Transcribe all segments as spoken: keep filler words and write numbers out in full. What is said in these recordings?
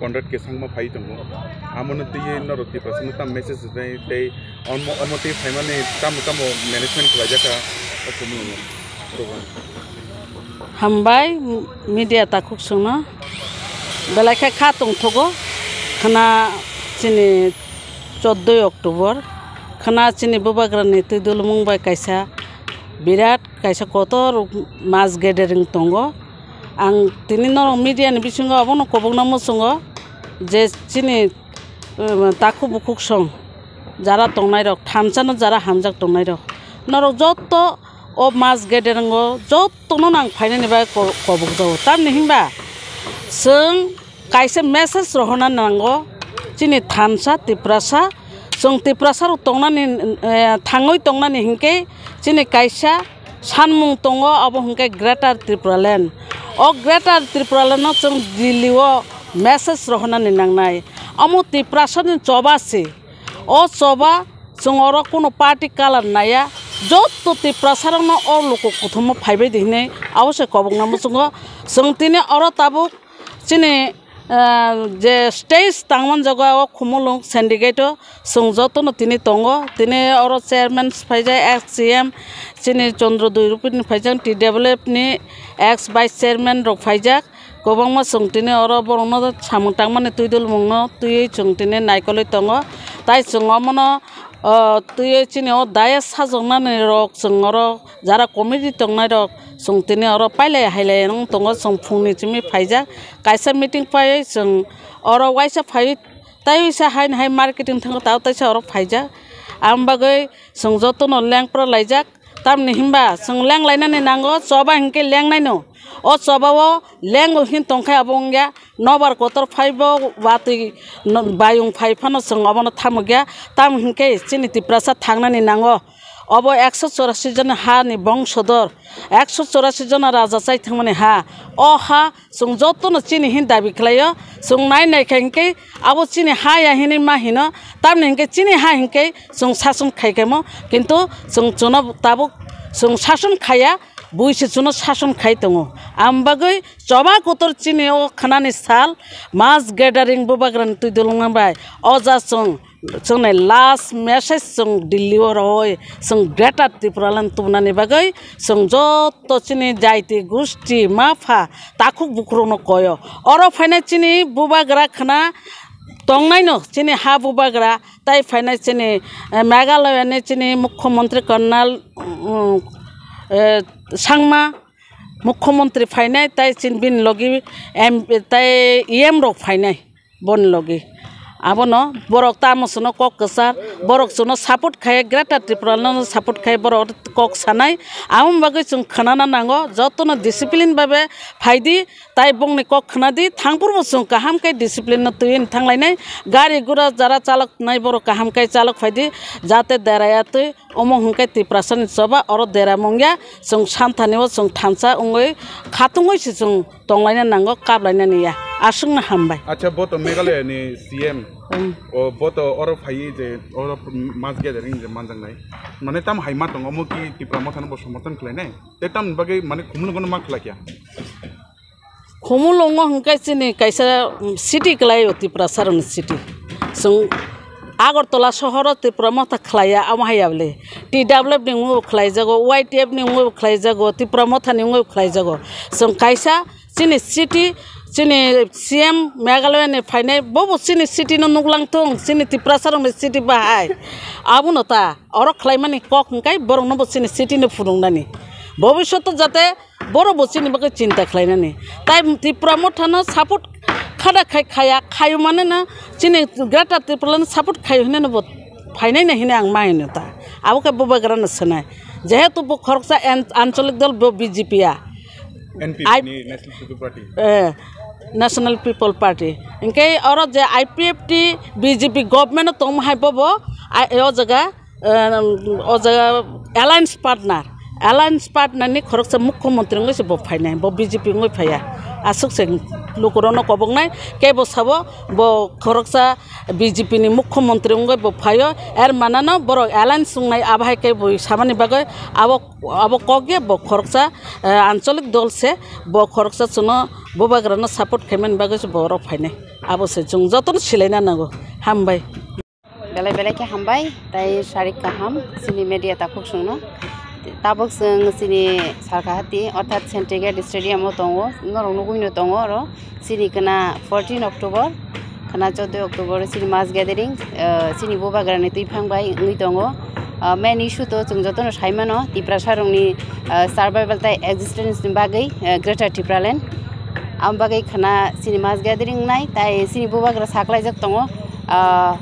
Conrad Kesangma phai tongo. Amono twiwi norok Tiprasano tam message rinai tei omo, omo tei phaimani tamo tamo management khlaijak kha o Khumulwngo. Hambai media takhuk songno belai khe kha tongthogo khna chini choddoi October khna chini bubagrani twi dulmung bai kaisa birat kaisa kotor mass gathering tongo. Ang tini norok media ni bisingo abono kobokna muchungo je chini, um, takhuk bukhuk song jara tongnairok, thansa no jara hamjak tongnairok, norok jotto o mass gathering o jotto no nang phainani bai ko-, kobokjago. Tamni hinba chwng kaisa message rohorna nango chini thansa Tiprasa, chwng Tiprasa rok tongnani, eh, thangwi tongnani hinkhe chini kaisa sanmung tongo, abo hinkhe Greater Tripura Land. O Greater Tripura Land no chwng Delhi o message rohornani nangnai. Omo Tiprasa ni choba se. O choba chwng oro kuno party colour naiya, jotto Tiprasa rokno o luku kuthumma phaibai di hinwi abo se kobokna muchungo. Chwng tini oro tabuk chini, ah, je stage tangman jago o Khumulwng syndicate o chwng jotono tini tongo. Tini oro chairman phaijak, ex C M chini Chandra Dui Rupini phaijak, T W F ni ex vice chairman rok phaijak. Kwbangma chwng tini oro borokno samung tangmani twi dulmungno twiwi chwng tini naikolwi tongo. Tai chwng omono, o, twiwi chini o daya sajoknani rok chwng oro jara committee tongnai rok chwng tini oro pailai hailai wng tongo. Chwng phungni simi phaijak kaisa meeting pai chwng oro waisa phaiwi tai waisa haino hai marketing thango, tao taisa oro phaijak. Ang bagwi chwng jotono lengpra laijak. Tamni hinba chwng leng lainani nango, choba hinkhe leng naino. O choba o lengo hin tongkhe abo wngya, nobar kotor phaibo watwi no-, bayung phai phano chwng obono thamukya. Tamo hinkhe chini Tiprasa thangnani nango. Obo ekso chorasi jona hani bongsodor, ekso chorasi jona raja chai thangmani ha. O ha chwng jotono chini hin dabi khlaio, chwng nai nai kha hinkhe abo chini ha ya hinwi ma hino, tamni hinkhe chini ha hinkhe chwng sason khai khaimo, kintu chwng chuno tabuk chwng sason khaya, bui se chuno sason khai tongo. Ang bagwi choba kotor chini o khnani sal mass gathering bubagrani twi dulungma bai o ja chwng Chwngni last message chwng Delhi o rohoi chwng Greater Tripura Land tubunani bagwi chwng joto chini jaiti, gusti, mapha, takhuk bukhurokno koyo. Oro phainai chini bubagra khna tongnaino chini ha bubagra tai phainai chini, eh, Meghalaya ni chini Mukhyamantri Conrad, mm, eh, Sangma Mukhyamantri phainai tai chini bini logi M, tai E M rok phainai. Boni logi. Abono borok tamo chwngno kok kwchar, borok chwngno support khai, Greater Tripura no support khai, borok kok sanai. Aboni bagwi chwng khwnana nango, jotono discipline babe phaidi, tai bongni kok khwnadi, thangphurbo chwng kaham khe discipline no twiwi thanglainai. Gari gura jara chaloknai borok kaham khe chalok phaidi, jate deraya twi. Omo hwnkhe Tiprasani choba oro dera mungya, chwng santhani o chwng thansa wngwi khatungwi se chwng tonglaina nango, kaplainani ya. Aswkno hambai. Acha, bo to Meghalaya ni C M. Hmm. O, bo to oro phaiwi je oro mass gathering je manjaknai. Mane tamo hai ma tongo, omo ki Tipra Motha no bo somorthon khlainai? Te tamni bagwi mane Khumulwngo no ma khlai kya? Khumulwngo hwnkhe chini kaisa, um, city kwlaio, Tiprasarokni city. Chwng Agartala sohoro Tipra Motha khlaiya, amo haiya bwle. T W F ni wngwi bo khlaijago, Y T F ni wngwi bo khlaijago, Tipra Motha ni wngwi bo khlaijago. Chwng kaisa chini city, chini C M Meghalaya ni phainai, bobo chini city no nuklang thung, chini Tiprasarokni city bahai. Abono ta, oro khlaimani kok hwnkhe borokno bo chini city no phunuknani. Bobishoto jate Borok bo chini bagwi chinta khlainani. Tai Tipra Motha no support khada khai khaya, khayo mane no chini Greater Tripura no support khayo hinwi no bo phainai na hinwi ang ma hino ta. Abo khe bubagra no swnai. Jehetu bo khoroksa an-, ancholik dol bo B J P ya. N P P Ai- ni National People Party. Eh, National People Party. Hinkhe oro je I P F T B J P government no tongma hai bobo, ai, o jaga, eh, o jaga alliance partner, alliance partner ni khoroksa mukhyamantri wngwi se bo phainai, bo B J P wngwi phaiya. Aswk se lukurokno koboknai, kebo sabo bo khoroksa B J P ni mukhyamantri wngwi bo phaio, er manano borok alliance wngnai, abo hai khe bo samani bagwi abo, abo kok ya bo khoroksa, eh, ancholik dol se, bo khoroksa chwngno bubagrano support khaimani bagwi se borok phainai, abo se chwng jotono silaina nango. Hambai. Belai belai khe hambai, tai sarik kaham chini media takhuk songno. Tabuk chwng chini Salkahati orthat Sentry Gate Stadium o tongo, norok nugwino tongo oro. Chini khna fourteen October, khna chouddoi October chini mass gathering, eh, chini bubagrani twiphang bai wngwi tongo. Ah, main issue to chwng jotono saimano, Tiprasa rokni, ah, survival tai existence ni bagwi, eh, Greater Tipraland. Am bagwi khna chini mass gathering wngnai, tai chini bubagra saklaijak tongo. Ah,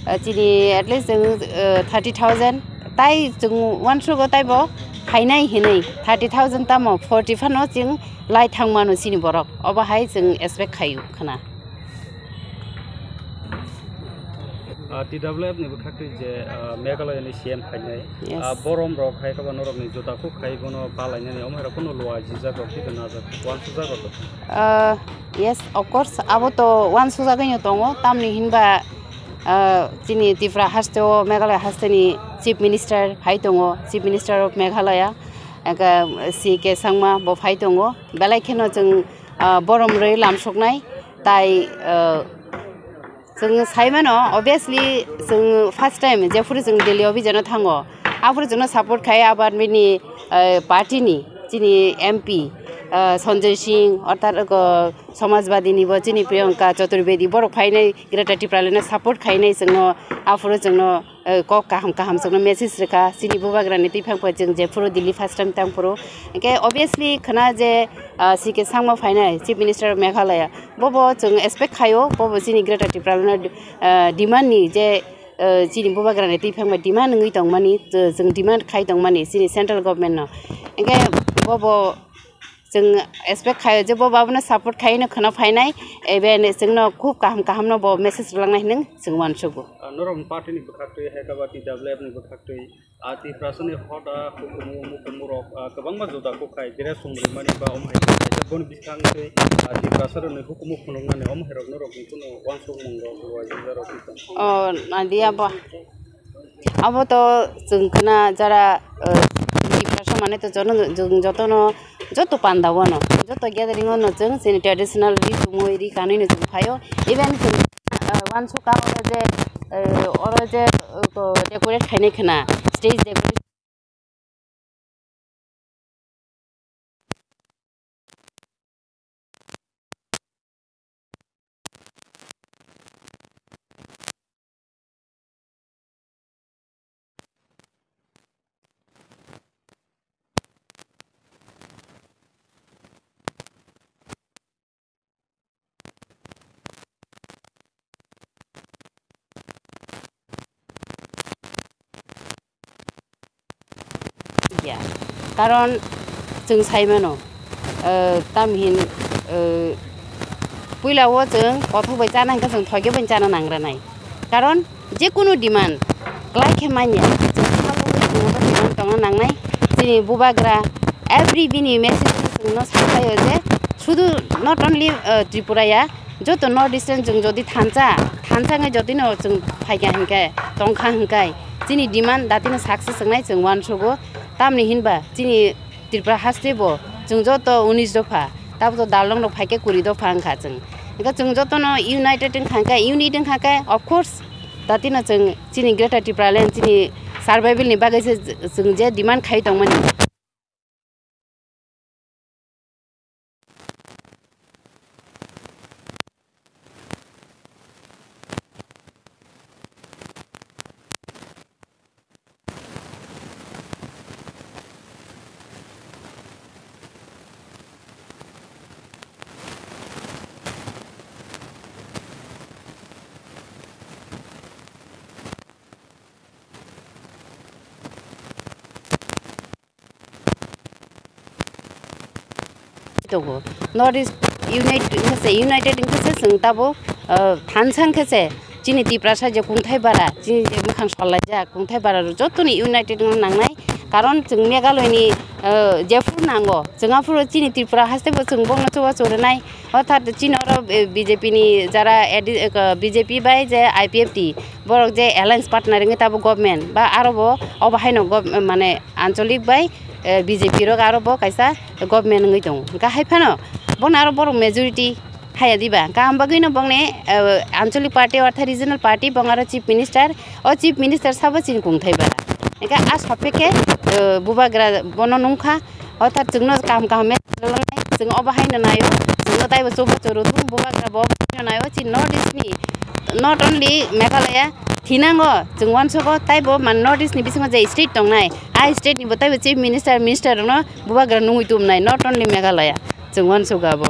ah, chini at least chwng, eh, thirty thousand, tai chwng uansugo taibo phainai hinwi thirty thousand tamo forty phano chwng lai thangmano chini borok. Obo hai chwng expect khaio khna. Ah, T W F ni bwkhaktwi je, ah, Meghalaya ni C M phainai, Yes. ah, borom rok hai khe ba norok ni juda khuk khai bono palainani omo hai rok phano lua jijak rok tei najak uansukjak rok. Ah, yes, of course, abo to uansukjagwino tongo, tamni hinba, ah, chini Tripura haste o Meghalaya haste ni Chief Minister phai tongo, Chief Minister of Meghalaya, eka C K Sangma bo phai tongo, belai kheno chwng, ah, borom rwi lamsoknai, tai, ah, Chwng saimano, obviously, chwng first time jephuru chwng Delhi o bijano thango, aphuru chwngno support khai abar bini, eh, party ni chini M P, eh, Sanjay Singh, orthat, eh, Samajwadi ni bo chini Priyanka Chaturvedi, borok phainai Greater Tipraland no support khainai chwngno, aphuru chwngno, eh, kok kaham kaham chwngno message rwkha, chini bubagrani twiphang pai chwng jephuru Delhi first time tangphuru. Hwnkhe obviously khna je, ah, C K Sangma phainai Chief Minister of Meghalaya, Bobo chwng expect khaio, bobo chini Greater Tipraland no, eh, demand ni je, eh, chini bubagrani twiphang bai demand wngwi tongmani, chwng demand khai tongmani chini central government no. Hwnkhe bobo chwng expect khaio je bobo abono support khaino khwna phainai, even chwngno khub kaham kaham no bo message rwlangnai hinwi chwng uansugo. Ah, norok party ni bwkhaktwi hai khe ba T W F ni bwkhaktwi Ah, Tiprasani hoda hukumu mukumu rok, ah, kwbangma juda kuk khai, dress song rimani ba omo hai khe kaisa boni bwskango tei, ah, Tiprasa rokni hukumu phunuknani omo hai rok norokni kunu uansukmung rok, luaijak rok tong. Oh, nadia bo. Abo to chwng khna jara, eh, Tiprasa mane to jono, chwng jotono, joto panda wano, joto gathering ono chwng chini traditional ri chumui ri kanui no chwng phaio. Even chwng, eh, uansukha oro je, eh, oro je, eh, ko decorate khainai khna, stage decorate. Ya, karon chwng sai mano, eh, tam hin, eh, puila o chwng kothok bai chana hwnkhe chwng thoike bai chana nang rwnai. Karon je kunu demand klai khe manya, chwng salogwi chwng abo demand tongna nangnai. Chini bubagra every bini message chwngno sakhlaio je sudu not only, eh, Tripura ya, joto North Eastern chwng jodi thansa, thansa wngwi jodi no chwng phaikha hinkhe, tongkha hinkhe, chini demand datino success wngnai chwng uansugo. Tamni hinba chini Tripura haste bo chwng joto unis dopha, tabuk to dalong rok phaikhe kuri dopha wngkha chwng. Hinkhe chwng jotono united wngkha hinkhe, unit wngkha khe, of course, datino chwng chini Greater Tipraland chini survival ni bagwi se chwng je demand khai tongmani. Tongo. North East unite wngkha se, united wngkha se chwng tabuk, ah, thansa wngkha se chini Tiprasa je kungthai bara, chini je mwkhang sollaijak kungthai bara rok jotoni united wngna nangnai. Karon chwng Meghalaya ni eh, jephuru nango, chwng aphuru chini Tripura haste bo chwng bongno chubachu rwnai. Orthat chini oro, eh, B J P ni jara adi-, eh, B J P bai je I P F T, borok je alliance partner wngwi tabo government, ba aro bo obo haino gov-, mane ancholik bai, eh, B J P rok aro bo kaisa government wngwi tongo. Hwnkhe hai phano bono aro borok majority haya diba. Kaham bagwino bongni, eh, ancholik party ortha regional party bong aro chief minister. O chief minister sabo chini kungthai bara. Hwnkhe a saphe khe, eh, bubagra bono nungkha. Orthat chwngno kaham kaham message rwlangnai. Chwng obo haino naio. Chwngno taibo chubachu rwthung, bubagra bo obo haino naio. Chini North East ni, not only Meghalaya, thinango chwng uansukgo taibo man North East ni bisingo je state tongnai, a state ni bo taibo chief minister, minister rokno bubagra nungwi tumnai, not only Meghalaya. Chwng uansukgo abo.